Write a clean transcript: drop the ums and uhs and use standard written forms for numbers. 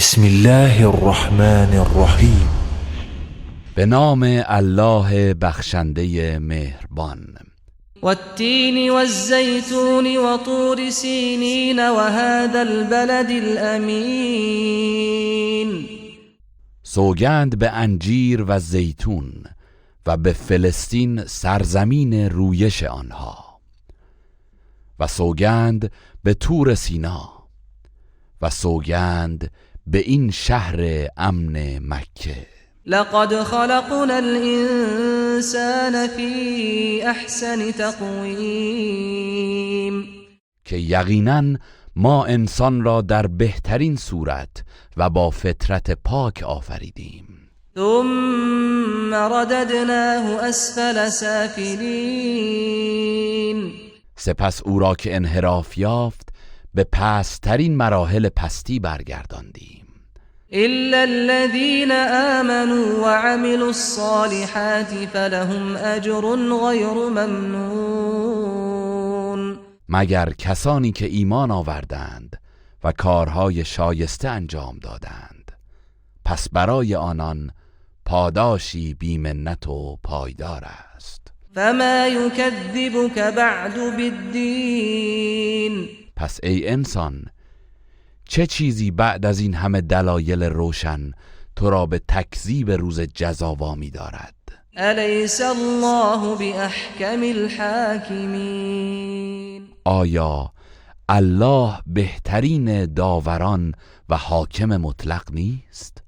بسم الله الرحمن الرحیم. به نام الله بخشنده مهربان. والتين والزيتون وطور سينين وهذا البلد الأمين. سوگند به انجیر و زیتون و به فلسطین، سرزمین رویش آنها، و سوگند به طور سینا و سوگند به این شهر امن مکه. لقد خلقنا الإنسان في أحسن تقویم. که یقینا ما انسان را در بهترین صورت و با فطرت پاک آفریدیم. ثم رددناه أسفل سافلین. سپس او را که انحراف یافت به پست‌ترین مراحل پستی برگرداندیم. إلا الذين آمنوا وعملوا الصالحات فلهم أجر غير ممنون. مگر کسانی که ایمان آوردند و کارهای شایسته انجام دادند، پس برای آنان پاداشی بی‌منت و پایدار است. فما يكذبك بعد بالدين. پس ای انسان، چه چیزی بعد از این همه دلایل روشن تو را به تکذیب روز جزا وامی دارد؟ أليس الله بأحكم الحاكمين؟ آیا الله بهترین داوران و حاکم مطلق نیست؟